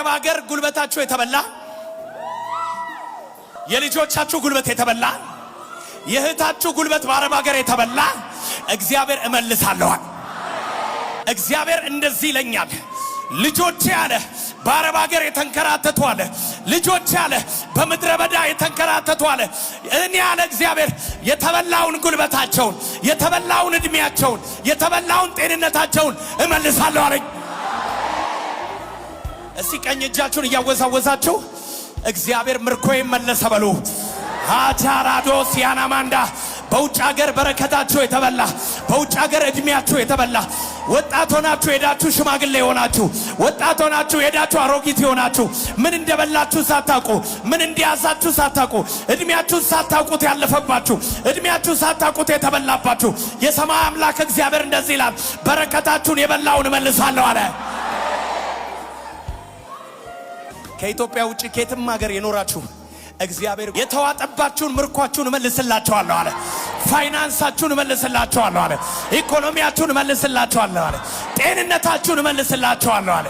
በአረብ ሀገር ጉልበታችሁ የተበላ፣ የልጆቻችሁ ጉልበት የተበላ፣ የእህታችሁ ጉልበት በአረብ ሀገር የተበላ እግዚአብሔር እመልሳለኋል። እግዚአብሔር እንደዚህ ይለኛል፣ ልጆቼ አለ በአረብ ሀገር የተንከራተቱ አለ፣ ልጆቼ አለ በምድረ በዳ የተንከራተቱ አለ፣ እኔ አለ እግዚአብሔር የተበላውን ጉልበታቸውን፣ የተበላውን ዕድሜያቸውን፣ የተበላውን ጤንነታቸውን እመልሳለሁ አለኝ። እስቲ ቀኝ እጃችሁን እያወዛወዛችሁ እግዚአብሔር ምርኮዬን መለሰ በሉ። አቻራዶ ሲያናማንዳ። በውጭ ሀገር በረከታችሁ የተበላ፣ በውጭ ሀገር እድሜያችሁ የተበላ፣ ወጣት ሆናችሁ ሄዳችሁ ሽማግሌ የሆናችሁ፣ ወጣት ሆናችሁ ሄዳችሁ አሮጊት የሆናችሁ፣ ምን እንደበላችሁ ሳታውቁ፣ ምን እንዲያዛችሁ ሳታውቁ፣ እድሜያችሁን ሳታውቁት ያለፈባችሁ፣ እድሜያችሁን ሳታውቁት የተበላባችሁ፣ የሰማይ አምላክ እግዚአብሔር እንደዚህ ይላል፣ በረከታችሁን የበላውን እመልሳለሁ አለ። ከኢትዮጵያ ውጭ ከየትም ሀገር የኖራችሁ እግዚአብሔር የተዋጠባችሁን ምርኳችሁን እመልስላችኋለሁ አለ። ፋይናንሳችሁን እመልስላችኋለሁ አለ። ኢኮኖሚያችሁን እመልስላችኋለሁ አለ። ጤንነታችሁን እመልስላችኋለሁ አለ።